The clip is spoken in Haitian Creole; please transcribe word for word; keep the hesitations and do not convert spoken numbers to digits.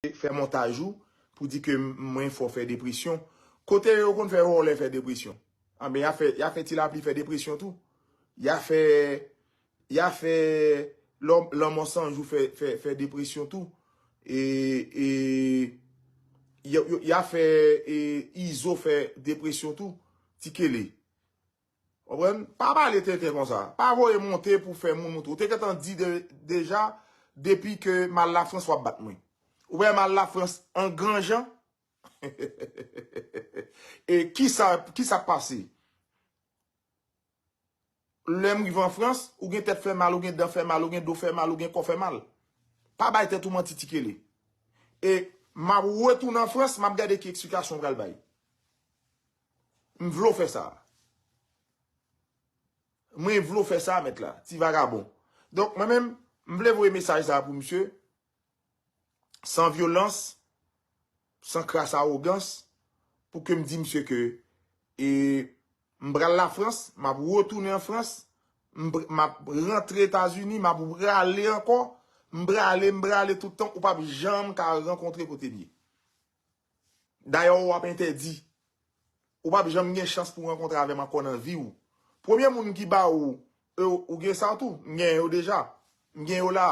fè montaj ou pou di ke mwen fè w fè depresyon. Kote yo konn fè vòlè fè depresyon? Anben, y a fè, y a fè ti lapli fè depresyon tou. Y a fè, y a fè lanmò san jou fè, fè, fè depresyon tou. E, e, y a, y a fè e, Izo fè depresyon tou. Ti kele. Konprann? Pa pale tenten konsa. Pa voye monte pou fè moun monte. Ou te gentan di de, deja, depi ke m al Lafrans w ap bat mwen. Ou wè m al Lafrans an gran jan? E kisa, kisa k pase? Lè m rive an Frans, ou gen tèt fè mal, ou gen dan fè mal, ou gen do fè mal, ou gen kò fè mal. Pa bay tèt ou manti, Ti Kele. E m ap retounen an Frans, m ap gade ki eksplikasyon w pral bay. M vle w fè sa. Mwen vle w fè sa, mèt la, ti vagabon. Donk, mwen menm, m vle voye mesaj sa pou misye, san vyolans, san kras awogans, pou ke m di misye ke, e, m pral Lafrans, m ap retounen an Frans, m pr- m ap rantre Etazini, m ap prale ankò, m prale, m prale tout tan, ou p ap janm ka rankontre kote m ye. Dayè, w ap entèdi. Ou p ap janm gen chans pou w rankontre avè m ankò nan vi w. Premye moun ki ba ou, e, ou gen sa tou, m gen yo deja. M gen yo la.